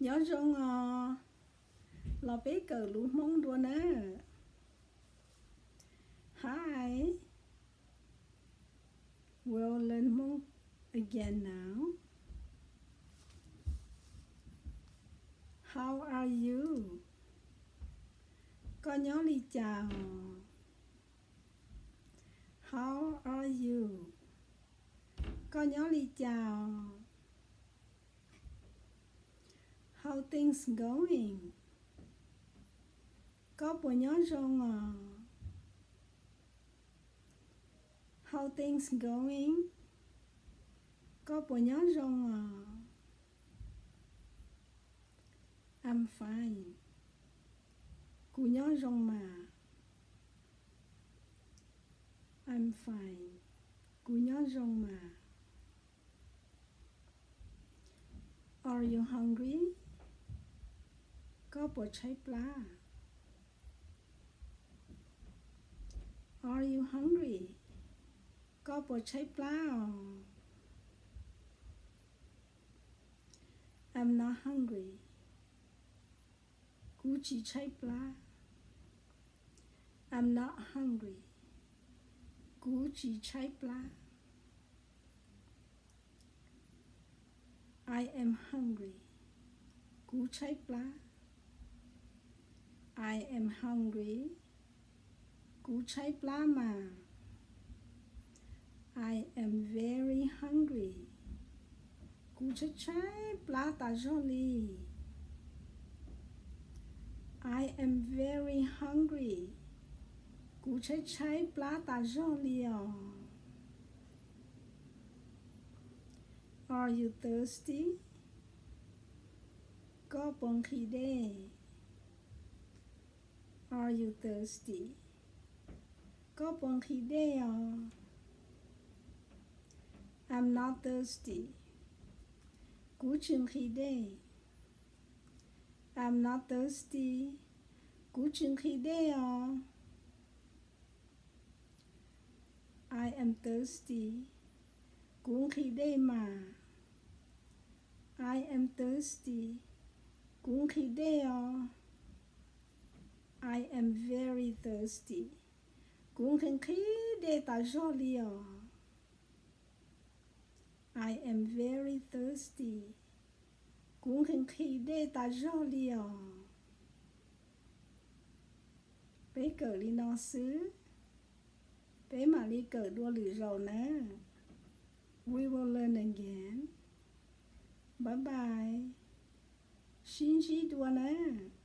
Nyob zoo os, los peb kawm lus Hmoob dua nawb. Hi, we'll learn Hmong again now. How are you? Koj nyob li cas os? How are you? Koj nyob li cas os? How things going? Koj puas nyob zoo os? How things going? Koj puas nyob zoo os? I'm fine. Kuv nyob zoo mas. I'm fine. Kuv nyob zoo mas. Are you hungry? Koj puas tshaib plab? Are you hungry? Koj puas tshaib plab os? I'm not hungry. Kuv tsis tshaib plab. I'm not hungry. Kuv tsis tshaib plab. I am hungry. Kuv tshaib plab. I am hungry. Kuv tshaib plab mas. I am very hungry. Kuv tshaib tshaib plab tas zog li. I am very hungry. Kuv tshaib tshaib plab tas zog li os. Are you thirsty? Koj puas nqhis dej? Are you thirsty? Koj puas nqhis dej os? I'm not thirsty. Kuv tsis nqhis dej. I'm not thirsty. Kuv tsis nqhis dej os. I am thirsty. Kuv nqhis dej mas. I am thirsty. Kuv nqhis dej os. I am very thirsty. Kuv nqhis nqhis dej tas zog li os. I am very thirsty. Kuv nqhis nqhis dej tas zog li os. Peb kawm li no xwb, peb mam li kawm dua lwm zaus nawb. We will learn again. Bye bye. Sib ntsib dua nawb.